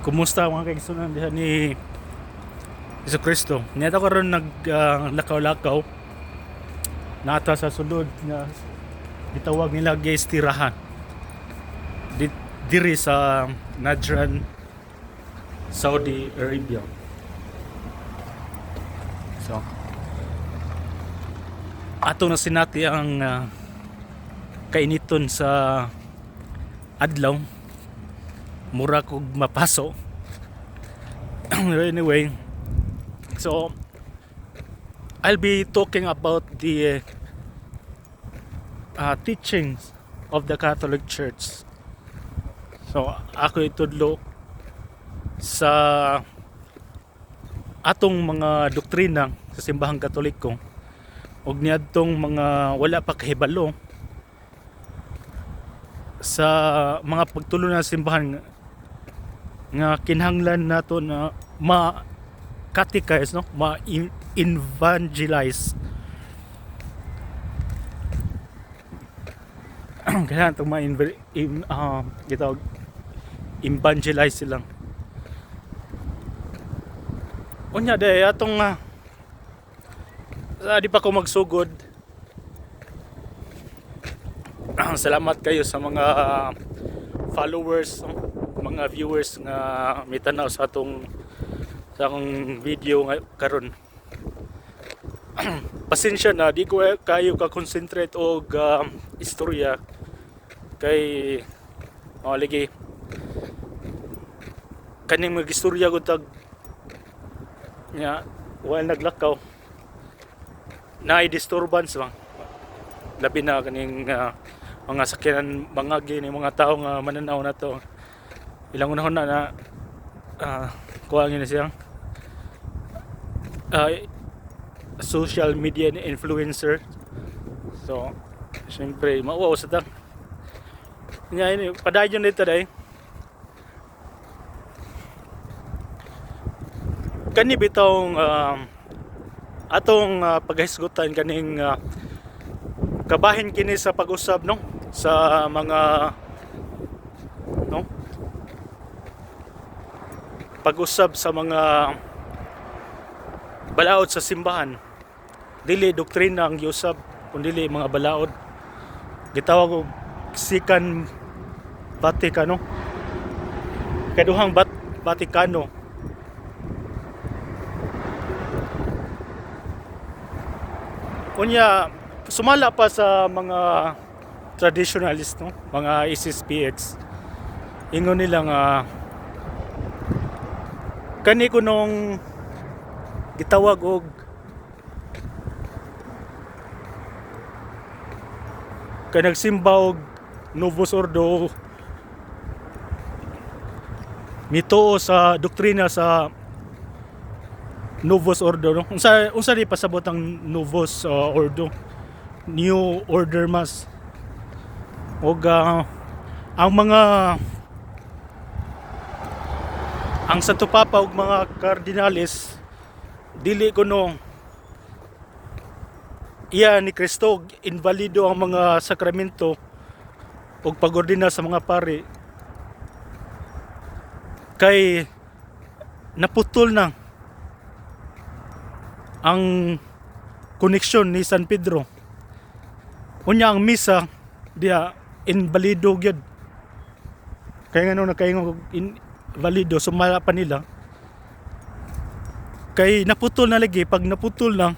Kumusta, mga kaigsunan diha ni Jesu Kristo? Niadto karon nag lakaw-lakaw nata sa sulod nga gitawag nila istirahan diri sa Najran, Saudi Arabia. So ato na sinati ang kainiton sa adlaw, mura kog mapaso. Anyway, so I'll be talking about the teachings of the Catholic Church. So ako itudlo sa atong mga doktrina sa Simbahang Katoliko ug niadtong mga wala pa kahibalo sa mga pagtulo ng simbahan nga kinahanglan nato na ma catechize, no, ma evangelize. Kailangan itong ma gitawag evangelize silang. Unya day atong di pa ko magsugod. Salamat kayo sa mga followers, no? Mga viewers nga mitanaw sa akong video nga karon. Pasensya na, di ko kayo ka-concentrate og istorya kay, oh, lagi kaning mag-istorya ko tag nya while naglakaw, naay disturbance bang, labi na kaning mga sakyanan, mga gini mga tao nga mananaw na to, ilang unahon na na kuha na siyang social media influencer. So syempre mauwaw sa ta nya ini. Padayon dito day kani bitong atong paghisgutan kaning kabahin kini sa pag-usab, no, sa mga, no, pag-usab sa mga balaod sa simbahan. Dili doktrina ang giusab kundi mga balaod, gitawag og Second Vaticano, kaduhang Vaticano. Unya sumala pa sa mga traditionalist, no, mga SSPX, ingon nila nga kani kunong gitawag og kay nagsimba og Novus Ordo, mituo sa doktrina sa Novus Ordo, no? Unsa di pasabot ang Novus Ordo? New Order Mass. Og ang mga ang Santo Papa ug mga kardinales dili kuno iya ni Kristo ug invalido ang mga sakramento ug pag-ordina sa mga pari kay naputol na ang koneksyon ni San Pedro. Unya ang misa diya invalido gyud. Kaya nga nung nakaingon og invalido, sumala pa nila kay naputol na lagi. Pag naputol na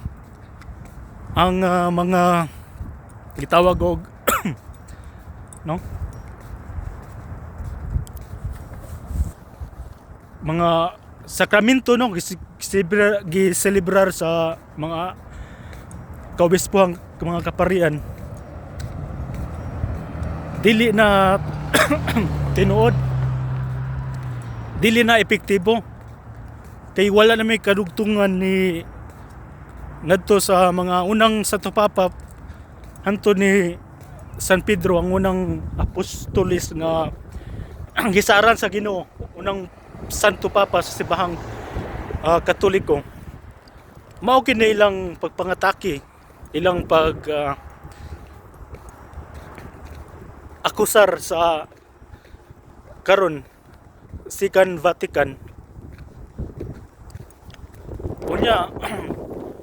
ang mga gitawag og, no, mga sakramento, no, giselebrar sa mga kaobispuhang mga kaparian, dili na tinuod, dili na epektibo kay wala na may kadugtungan ni ngadto sa mga unang Santo Papa hantod ni San Pedro, ang unang apostolis nga ang gisaran sa Ginoo, unang Santo Papa sa Simbahang Katoliko. Mao kini ilang pagpangatake, ilang pag akusar sa karon. Second Vatican. Unya,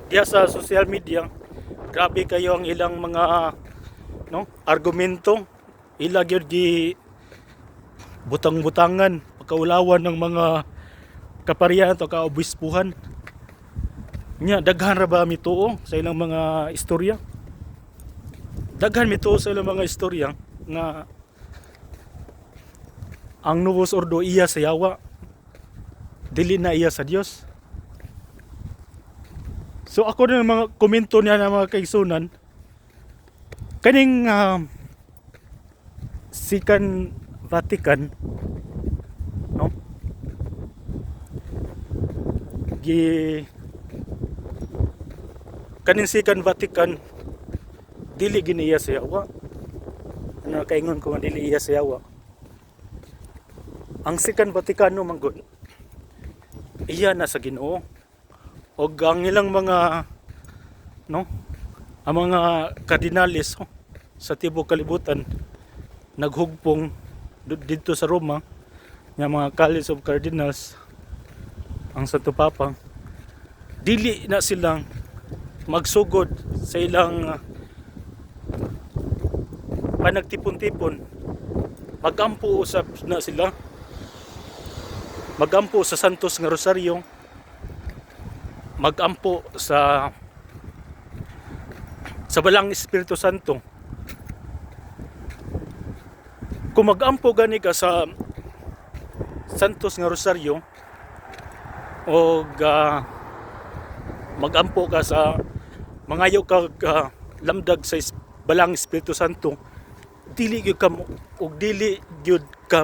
diya sa social media, grabe kayo ang ilang mga, no, argumento. Ila gyud gi butang-butangan, pagkaulawan ng mga kaparian o kaobispuhan. Nya, daghan ra ba mituo sa ilang mga istorya? Daghan mituo sa ilang mga istorya nga ang Novus Ordo iya sa yawa, dili na iya sa Dios. So ako na mga komento niya na, mga kaigsunan, kaning Second Vatican, no, gi kaning Second Vatican dili giniya sa yawa. Ano kaingon ko nga dili iya sa yawa? Ang Second Vaticano man gud iya na sa Ginoo, og ang ilang mga, no, ang mga kardinales, oh, sa tibuok kalibutan naghugpong didto sa Roma nga mga College of Cardinals, ang Santo Papa, dili na silang magsugod sa ilang panagtipon-tipon. Magampo usab na sila, magampo sa Santos nga Rosaryo, magampo sa Balang Espiritu Santo. Kung magampo gani ka sa Santos nga Rosaryo o magampo ka sa mangayo ka lamdag sa Balang Espiritu Santo, dili gyud ka og dili gyud ka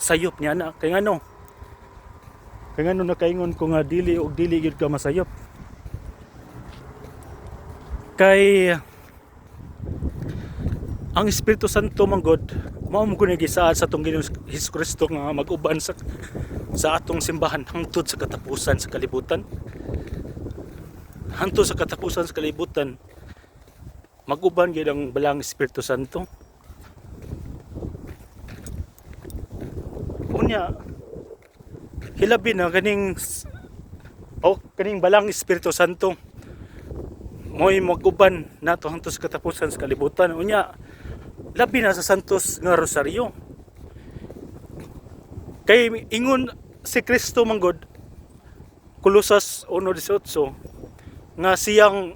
sayop niya na. Kay ngano nakaingon ko nga dili og dili gyud ka masayop? Kay ang Espiritu Santo man gud mao mo kuno gisaad sa atong Ginoong Hesus Kristo nga mag-uban sa atong simbahan hangtod sa katapusan sa kalibutan. Hangtod sa katapusan sa kalibutan, mag-uban gyud ang Balang Espiritu Santo. Unya, hilabi na kaning, oh, kaning Balang Espiritu Santo mo'y mag-uban nato hangtod sa katapusan sa kalibutan. Unya, labi na sa Santos nga Rosaryo, kay ingon si Kristo manggod, Kolosas 1:18, nga siyang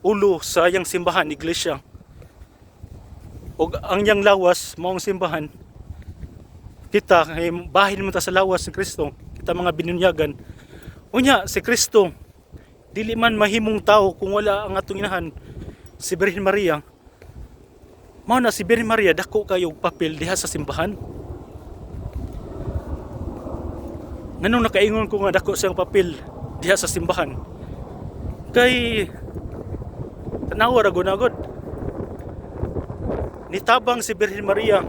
ulo sa iyang simbahan, iglesia, ug ang iyang lawas mao ang simbahan. Kita kay bahin mo ta sa lawas ni Kristo, kita mga binunyagan. Unya, si Kristo dili man mahimong tao kung wala ang atong inahan, si Birhen Maria. Mao na si Birhen Maria dako kayo og papel diha sa simbahan. Nganong nakaingon ko nga dako siyang papel diha sa simbahan? Kay tanawa ra gud na gud. Nitabang si Birhen Maria,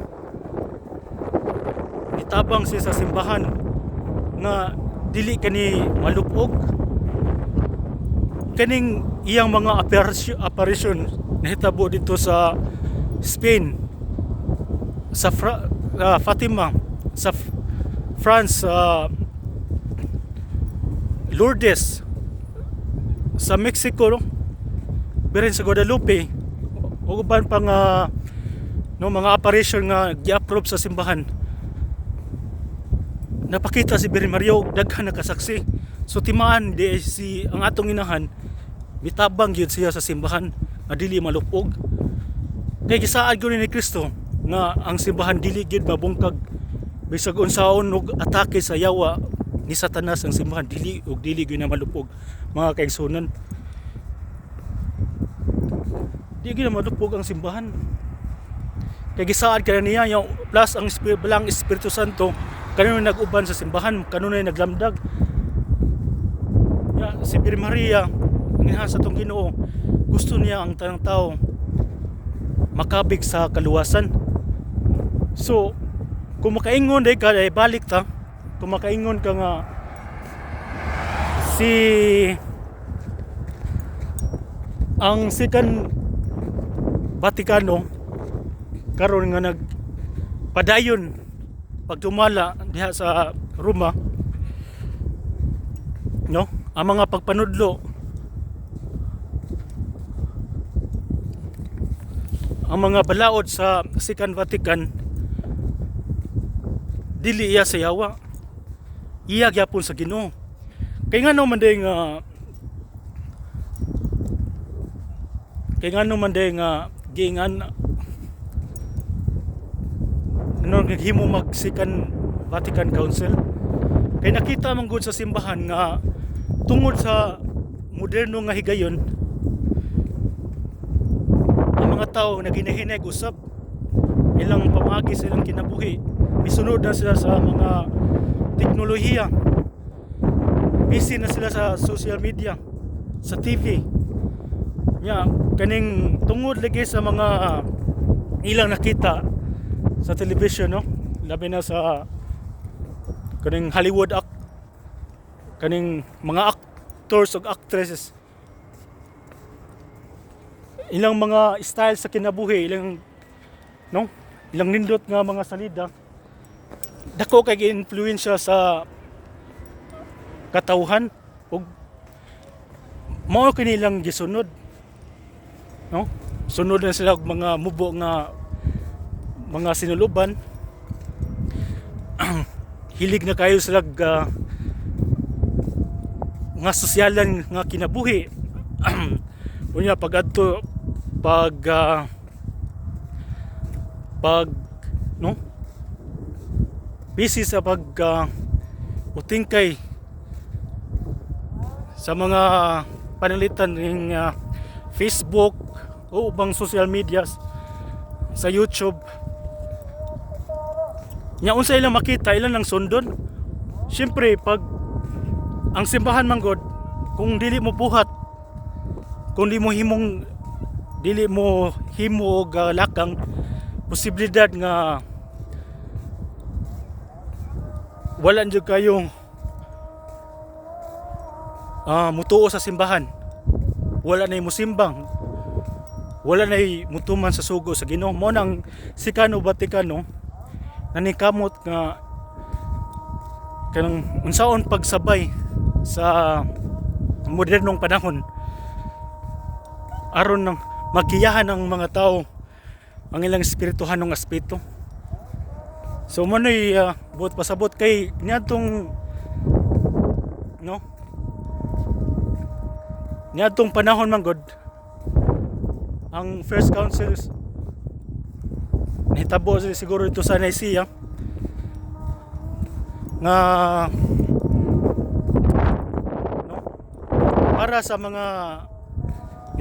nitabang siya sa simbahan nga dili kani malupog. Kaning iyang mga apparition nahitabo dito sa Spain, sa Fatima, sa France, sa Lourdes, sa Mexico, no? Birhen sa Guadalupe, ug uban pa nga, no, mga apparition nga gi-approve sa simbahan. Napakita si Birhen Maria og daghan nakasaksi. So timaan di si ang atong inahan mitabang gyud siya sa simbahan nga dili malupog, kay gisaad gyud ni Kristo nga ang simbahan dili gyud mabungkag bisag unsaon og atake sa yawa ni Satanas. Ang simbahan dili og dili gyud na malupog, mga kaigsunan. Di gyud na malupog ang simbahan kay gisaad ka na niya yung plus ang Balang Espiritu Santo kanunay nag-uban sa simbahan, kanunay naglamdag. Ya, si Birhen Maria, ang inahan sa atong Ginoo, gusto niya ang tanang tao makabig sa kaluwasan. So kung makaingon day ka, ay balik ta, kung makaingon ka nga si ang Second Vaticano karon nga nagpadayon pagdumala diha sa Roma, no, ang mga pagpanudlo, ang mga balaod sa Second Vatican, dili iya sa yawa, iya gyapon sa Ginoo. Kay ngano man day nga giingan ano naghimo mag Second Vatican Council? Kay nakita man gud sa simbahan nga tungod sa moderno nga higayon, ang mga tao naginahinay usab ilang pamaagi sa ilang kinabuhi. Misunod na sila sa mga teknolohiya, busy na sila sa social media, sa TV nya. Kaning tungod lagi sa mga ilang nakita sa television, no, labi na sa kaning Hollywood act, kaning mga actors ug actresses, ilang mga style sa kinabuhi, ilang, no, ilang nindot nga mga salida, dako kay gi-influensya sa katawhan ug mao kini ilang gisunod, no. Sunod na sila og mga mubo nga mga sinuluban. Hilig na kayo sila nga sosyalan nga kinabuhi. Unya pag adto pag no, busy sa pag utingkay sa mga panalitan ng Facebook o ubang social medias, sa YouTube nya, unsa ilang makita, ilang nang sundon. Syempre, pag ang simbahan manggod, kung dili mo buhat, kung di mo himong dili mo himo og lakang, posibilidad nga wala jud kayong mutuo sa simbahan, wala na musimbang, wala na mutuman sa sugo sa Ginoo. Mo nang Second Vaticano nanikamot nga kanang unsaon pagsabay sa modernong panahon aron nang magkiyahan ang mga tao ang ilang espirituhanong aspeto. So mo na'y buot pasabot kay niadtong, no, niadtong panahon man gud, ang first council nahitabo siguro dito sa Nicaea nga, no, para sa mga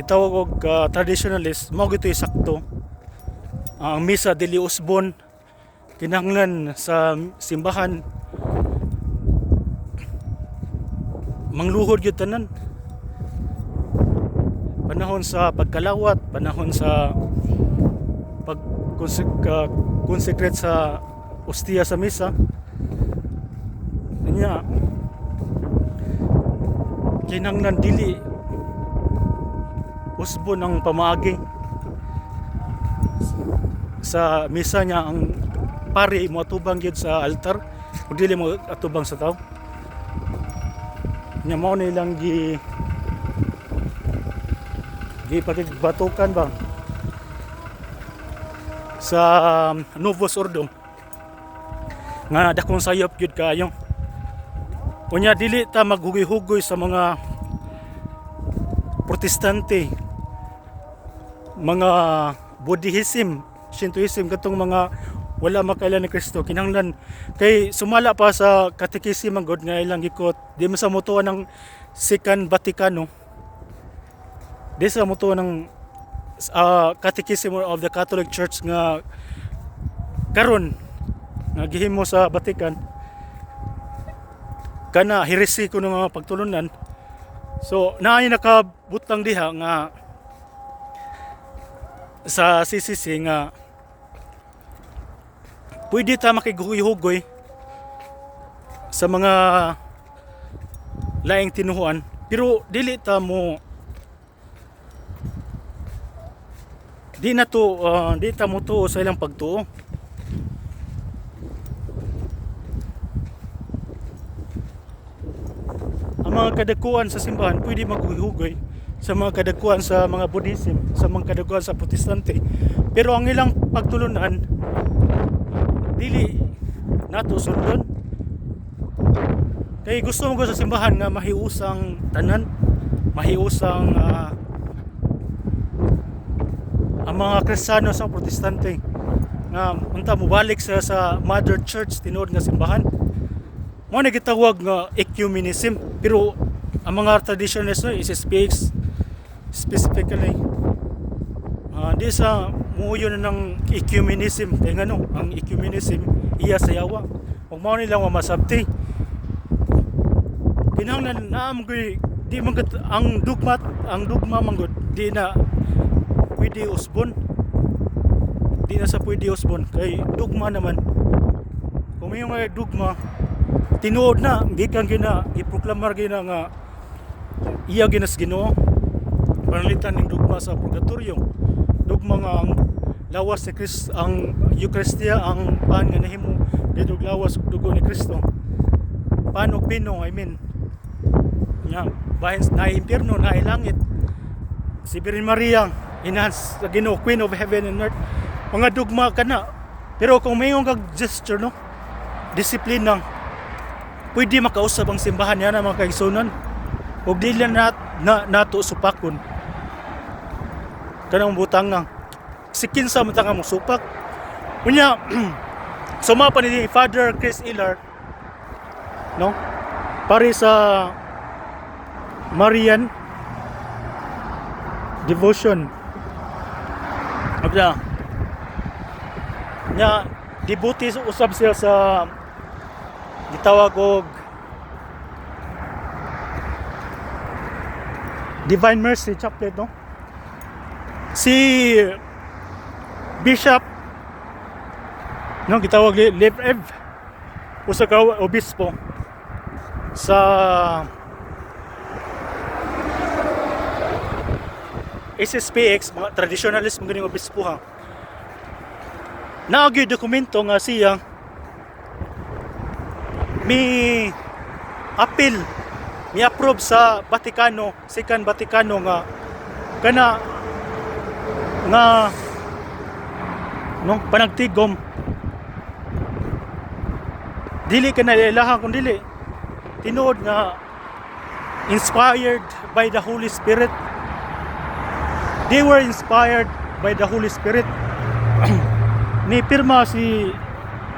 gitawag og traditionalist, mao gito sakto. Ang misa dili usbon, kinahanglan sa simbahan mangluhod gyud tanan panahon sa pagkalawat, panahon sa pag consecrate sa ostiya sa misa. Nya kinahanglan dili usbon ang pamaagi sa misa niya. Ang pari mo atubang gyud sa altar ug dili mo atubang sa tao. Nya mao nilang gi gipakigbatukan ba sa Novus Ordo nga dakong sayop gyud kaayo. Unya dili ta maghugoy-hugoy sa mga Protestante, mga Buddhism, Shintoism, katong mga wala makaila ni Kristo. Kinahanglan kay sumala pa sa Catechism ang God nga ilang gikot, di man sa mutuo ng Second Vaticano, di sa mutuo ng Catechism of the Catholic Church nga karon nga gihimo sa Vatican. Kana heresy kuno nga pagtulunan. So naay nakabutang diha nga sa CCC nga pwede ta makighugoy-hugoy sa mga laing tinuhuan, pero dili ta mo di na to di ta mo tuo sa ilang pagtuo. Ang mga kadakuan sa simbahan pwede maghugoy sa mga kadakuan sa mga Buddhism, sa mga kadakuan sa Protestante. Pero ang ilang pagtulunan dili nato sundon. Kay gusto mo ko sa simbahan nga mahiusang tanan, mahiusang ang mga Kristiyano sa Protestante nga unta mobalik sila sa Mother Church, tinuod nga simbahan. Mao na gitawag nga ecumenism, pero ang mga traditionalists, no, SSPX specifically, di sa muuyo na ng ecumenism kay ngano ang ecumenism iya sa yawa ug mao nila wa masabti. Kinahanglan naa man gyud, di man gud ang dugma man gud di na pwede usbon, di na sa pwede usbon kay dugma naman. Kung may mga dugma tinuod na gikan gina giproklamar gina nga iya ginas Ginoo, pananglitan ning dugma sa purgatorio, dugma nga ang lawas ni Kristo, ang Eucharistia, ang pan nga nahimo dito lawas ug dugo ni Kristo, pan ug bino, I mean, nya bahin na impierno na langit, si Birhen Maria inahan sa Ginoo, Queen of Heaven and Earth, mga dugma kana. Pero kung mayon kag gesture, no, disiplina, pwede makausab ang simbahan niya na, mga kaigsunan, ug dili na nato supakon kanang butang nga si kinsa man ta nga mo supak. Unya suma pa ni Father Chris Ilar, no, pare sa Marian Devotion. Abda nya devotee usab siya sa gitawag og Divine Mercy Chaplet, no? Si Bishop, no, gitawag Lev Ev, usa ka obispo sa SSPX, mga traditionalist mga ganing obispo ha. Naagyo dokumento nga siya mi appeal, mi approve sa Vaticano, Second Vaticano, nga kana nga, no, panagtigom dili ka na ilaha kung dili tinuod nga inspired by the Holy Spirit. They were inspired by the Holy Spirit. Ni pirma si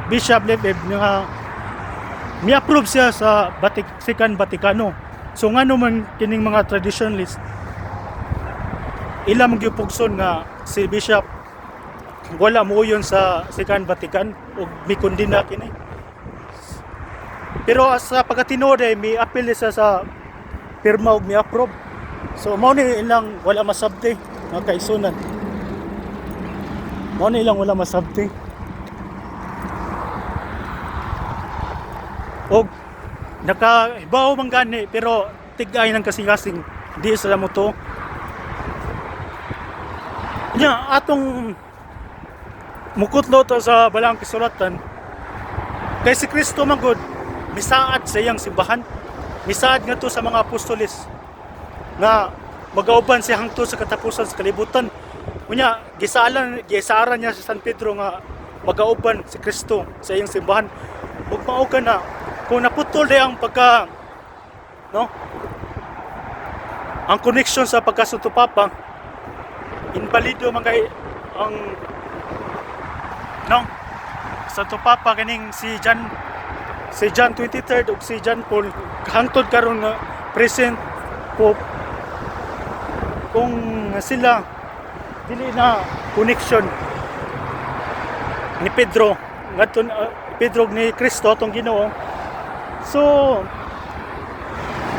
Bishop Lefebvre nga mi-approve siya sa Second Vaticano. So ngano man kining mga traditionalist ila man gyud nga si Bishop wala mo sa Second Vatican ug mikondena kini? Pero sa pagkatinuod ay mi appeal siya sa pirma ug mi-approve. So mao ni ilang wala masabti, mga kaigsunan. Mao ni ilang wala masabti. Og nakahibaw man gani pero tig-ay ng kasing-kasing di sila mo to. Nya atong mukutlo to sa balang kasulatan kay si Kristo man gud misaad sa iyang simbahan, misaad ngadto sa mga apostoles nga magauban siya hangtod sa katapusan sa kalibutan. Unya gisaalan gisaaran niya si San Pedro nga magauban si Kristo sa iyang simbahan. Ug mao ka na kung naputol di ang pagka, no, ang connection sa pagka-Santo Papa, inbalido man kay ang, no, Santo Papa kaning si John 23rd ug si John Paul hangtod karon nga present Pope. Kung sila dili na connection ni Pedro ngadto Pedro ni Kristo atong Ginoo, so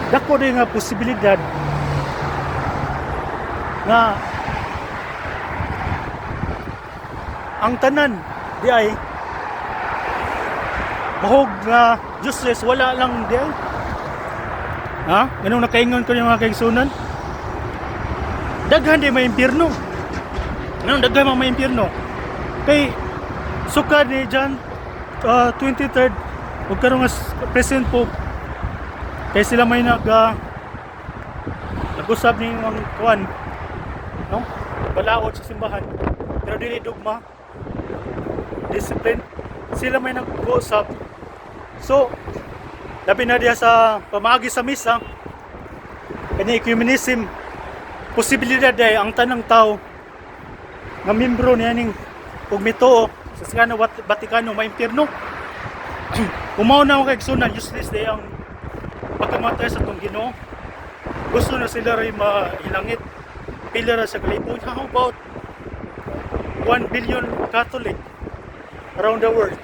dako din nga posibilidad nga ang tanan di ay mahog nga useless, wala lang di ay. Ha, ganun nakaingon ko yung mga kaigsunan, daghan di may impyerno. Ganun daghan mga may impyerno kay sukad ni John 23rd ug karon nga present Pope. Kay sila may nag-usab ning ang kuan, no? Balaod sa simbahan. Pero dili dogma. Discipline. Sila may nag-usab. So, labi na diya sa pamaagi sa misa, kani ecumenism, posibilidad ay ang tanang tao nga membro niya ning ug mituo sa Sikano Vaticano maimpierno. Umaw na ako kay igsunan, useless day ang pagkamatay sa atong Ginoo. Gusto na sila rin mahilangit. Pila ra sa kalibon. How about 1 billion Catholic around the world?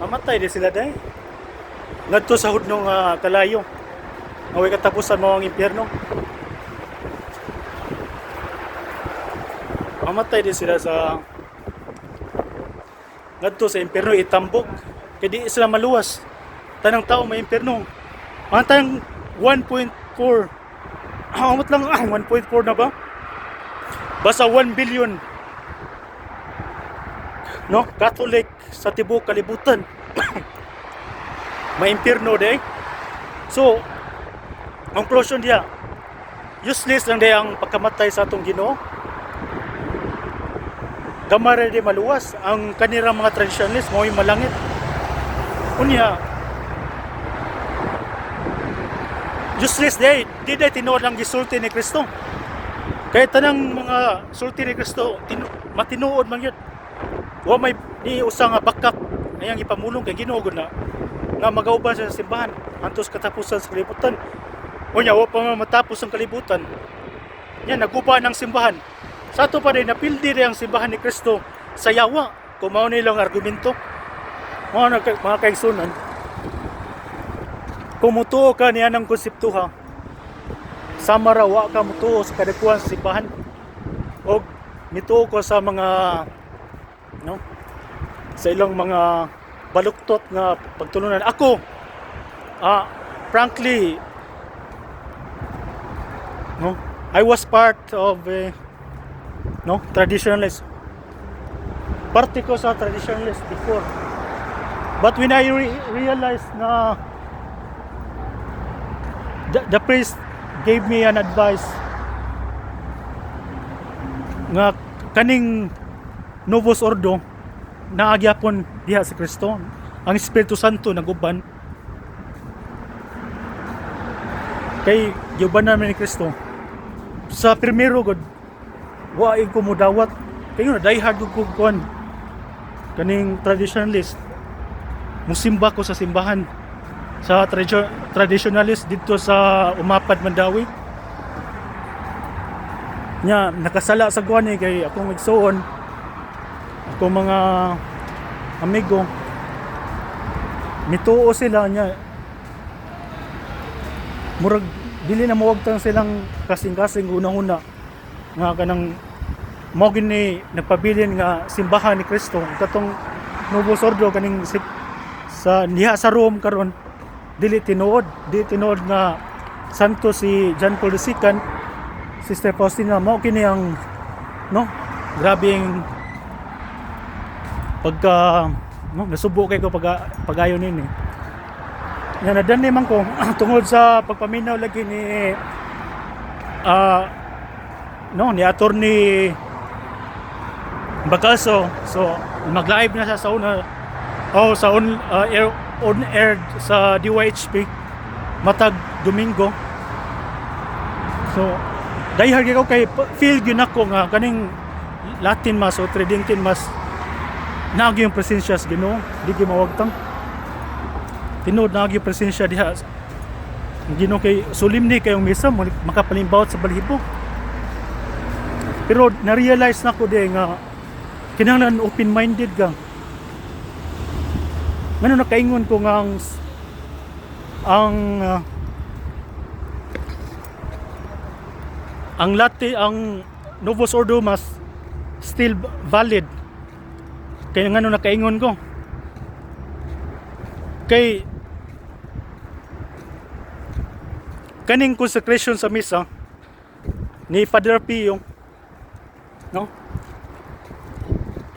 Mamatay di sila day. Ngadto sa hudnong kalayo. Nga way katapusan, mao ang impyerno. Mamatay di sila sa ngadto sa impyerno, itambok. Kay di sila maluwas. Tanang tao may impyerno. Ang tanang 1.4, amot lang, 1.4 na ba? Basta 1 billion, no, Catholic sa tibuok kalibutan may impyerno day. So, conclusion diya, useless lang day ang pagkamatay sa atong Ginoo. Gamay ra di maluwas ang kanirang mga traditionalist, mao'y malangit. Unya, useless day, di day tinuod ang gisulti ni Kristo. Kaya tanang mga sulti ni Kristo matinuod man yun. Wa may ni usa nga bakak ayang ipamulong kay Ginoo gud na nga magauban siya sa simbahan antos katapusan sa kalibutan. Unya, wa pa man matapos ang kalibutan. Nya naguba ng simbahan. Sa ato pa din napildi rin ang simbahan ni Kristo sa yawa kung mao nilang argumento. Mga mga kaigsunan, kung mutuo ka niya ng konseptuha, sama ra wa ka mutuo sa kadagkuhan sa simbahan o mituo ko sa mga, no, sa ilang mga baluktot nga pagtulunan. Ako, frankly, no, I was part of no, traditionalist. Parte ko sa traditionalist before. But when I realized na the priest gave me an advice nga kaning Novus Ordo naa gyapon diha si Kristo, ang Espiritu Santo naguban, kay giuban namin ni Kristo. Sa primero god, wa ko mudawat kayo na die hard ko kuan kaning traditionalist. Musimba ko sa simbahan sa traditionalist dito sa Umapad, Mandaue. Nya nakasala sa kuan eh, kay akong igsuon, akong mga amigo, mituo sila. Nya murag dili na mawagtang silang kasing-kasing una-una nga kanang mao gini nagpabilin nga simbahan ni Kristo katong Novus Ordo, kaning sa diha sa Rome karon, dili tinuod, di tinuod nga santo si John Paul II, Sister Faustina. Mao kini ang, no, grabing pagka, no, nasubo kay ko pag pagayon nini. Nga nadani man ko tungod sa pagpaminaw lagi ni no, ni Attorney Bacalso. So mag-live na siya sa una, oh, sa on air sa DYHP matag Domingo. So dahil ko kay feel gyud nako nga kaning Latin Mass o Tridentine Mass naa yung presensya sa Ginoo, di gyud mawagtang. Tinuod naa yung presensya diha ang Ginoo kay solemni kayong misa, makapalimbawot sa balhibo. Pero na-realize na ko di nga kinahanglan open-minded ka. Ngano nakaingon ko nga ang Latin, ang Novus Ordo Mass still valid? Kaya ngano nakaingon ko kay kaning consecration sa misa ni Father Pio, no,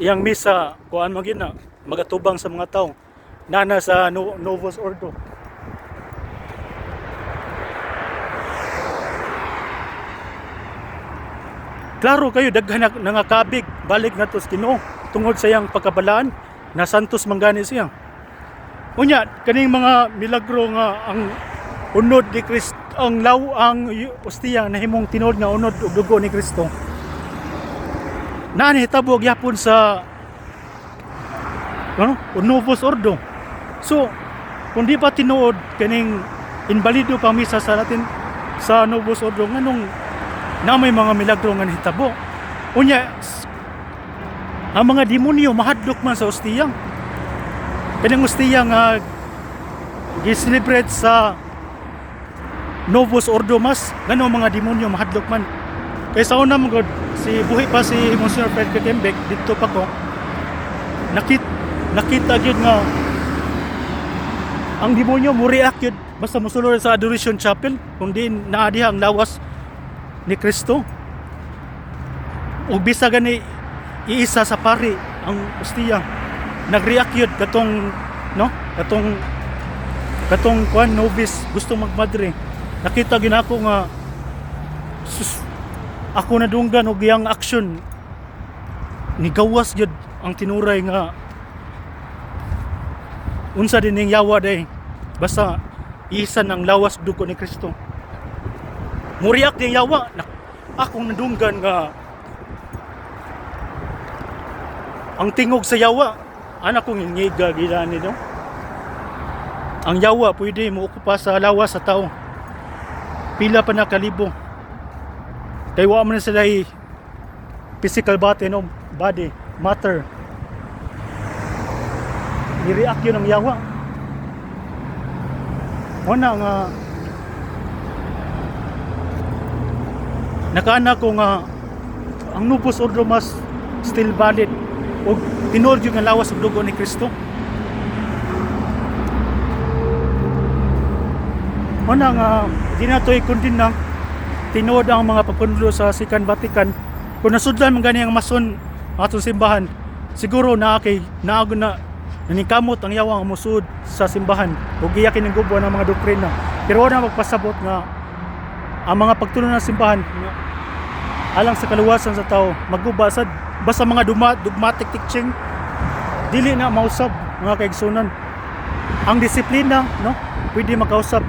iyang misa kuan man gyud na magatubang sa mga tao nana sa Novus Ordo. Klaro kayo, daghan na nangakabig balik ngadto sa Ginoo tungod sa iyang pagkabalaan na santos man gani siya. Unya kaning mga milagro nga ang unod ni Kristo, ang law, ang ostiya nahimong tinuod nga unod ug dugo ni Kristo. Naa nahitabo gyapon sa ano, Novus Ordo. So, kung di pa tinuod kaning inbalido pa misa sa Latin sa Novus Ordo, nganong na may mga milagro nga nahitabo? Unya ang mga demonyo mahadlok man sa ostiya. Kaning ostiya nga gi-celebrate sa Novus Ordo Mass, ngano mga demonyo mahadlok man? Kay sa una man gud, si buhi pa si Monsignor Fred Kekembek, didto pa ko nakita gyud nga ang demonyo mo react gyud basta mosulod sa Adoration Chapel kung di naa diha ang lawas ni Kristo ug bisa gani iisa sa pari ang ostiya, nag-react yun katong, no, katong kuan, novice, gusto magmadre. Nakita gyud nako nga sus, ako nadunggan og iyang action, ni gawas gyud ang tinuray nga unsa din ning yawa day basta isan ang lawas, dugo ni Kristo, muriak din yawa. Akong nadunggan nga ang tingog sa yawa, anak kong ngiga gilani, no, ang yawa pwede mo okupa sa lawas sa tao pila pa na kalibo kay wa man sila physical body, no, body matter. Ni-react yun ang yawa. Wala nga nakaana ko nga ang Novus Ordo Mass still valid ug tinuod yung nga lawas ug dugo ni Kristo. Wala nga di na to i-condemn. Tinuod ang mga pagpanudlo sa Second Vatican. Kung nasudlan man gani ang mason ang atong simbahan, siguro naa kay naag na naningkamot ang yawa nga mosud sa simbahan ug iya kining gubo ng mga doktrina, pero wala magpasabot nga ang mga pagtulon ng simbahan nga alang sa kaluwasan sa tao maguba sad. Basta mga dogmatic teaching, dili na mausab, mga kaigsunan. Ang disiplina, no, pwede makausab,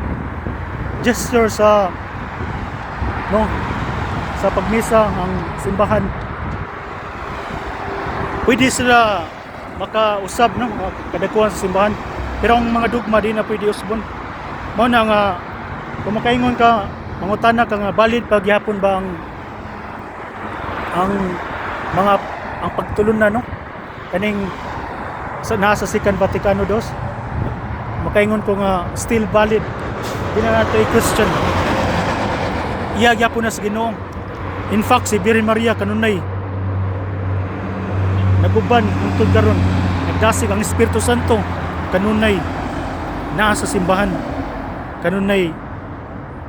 gesture sa, no, sa pagmisa ang simbahan, pwede sila makausab, no, mga kadakuan sa simbahan, pero ang mga dogma, di na pwede usbon. Mao na nga kung makaingon ka, mangutana ka nga valid pa gihapon ba ang mga ang pagtulunan, no, kaning sa nasa Second Vaticano II, makaingon ko nga still valid. Di na nato i-question. Iya gyapon na sa Ginoo. In fact, si Birhen Maria kanunay naguban hangtod karon, nagdasig ang Espiritu Santo, kanunay naa sa simbahan, kanunay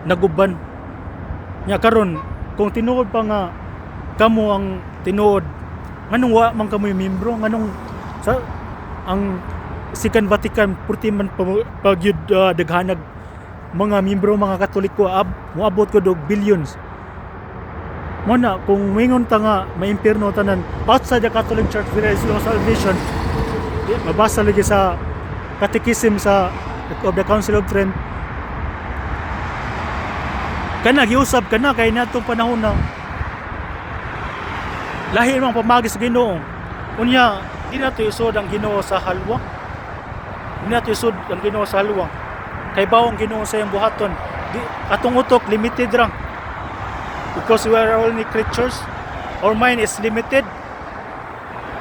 naguban nya. Karon, kung tinuod pa nga kamo ang tinuod, nganong wa man kamoy membro? Nganong sa ang Second Vatican purti man pagyud daghanag mga membro, mga Katoliko, moabot ko og billions mo na? Kung moingon ta nga may impierno tanan, outside the Catholic Church there is no salvation. Di, mabasa lagi sa Catechism sa of the Council of Trent kana, giusab kana kay natong panahon na lahi man pamagi sa Ginoo. Unya di nato isod ang Ginoo sa halwa. Di nato isod ang Ginoo sa halwa kay bawong Ginoo sa iyang buhaton. Di, atong utok limited ra because we are only creatures. Our mind is limited,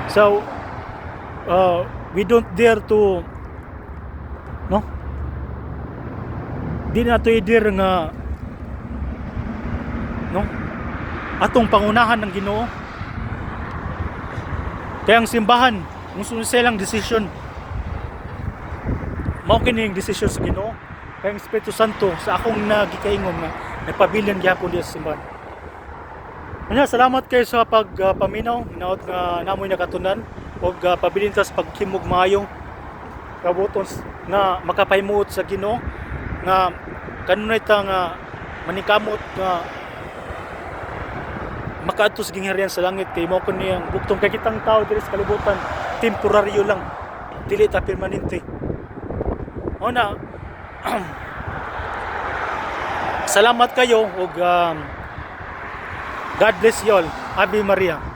so we don't dare to, no, di nato i-dare nga, no, atong pangunahan ng Ginoo. Kaya ang simbahan, kung silang decision, mao kini ang decision sa Ginoo. Kaya ang Espiritu Santo, sa akong nagikaingon nga nagpabilin gyapon diya sa simbahan. Anya, salamat kayo sa pagpaminaw. Hinaot nga namoy nakatunan ug pabilin ta sa paghimog maayong kabuton nga makapahimuot sa Ginoo nga kanunay ta nga manikamot nga makaadto sa gingharian sa langit kay mao kuno ang bugtong, kay kitang tao diri sa kalibutan temporaryo lang, dili ta permanente. O na, salamat kayo ug God bless you all. Ave Maria.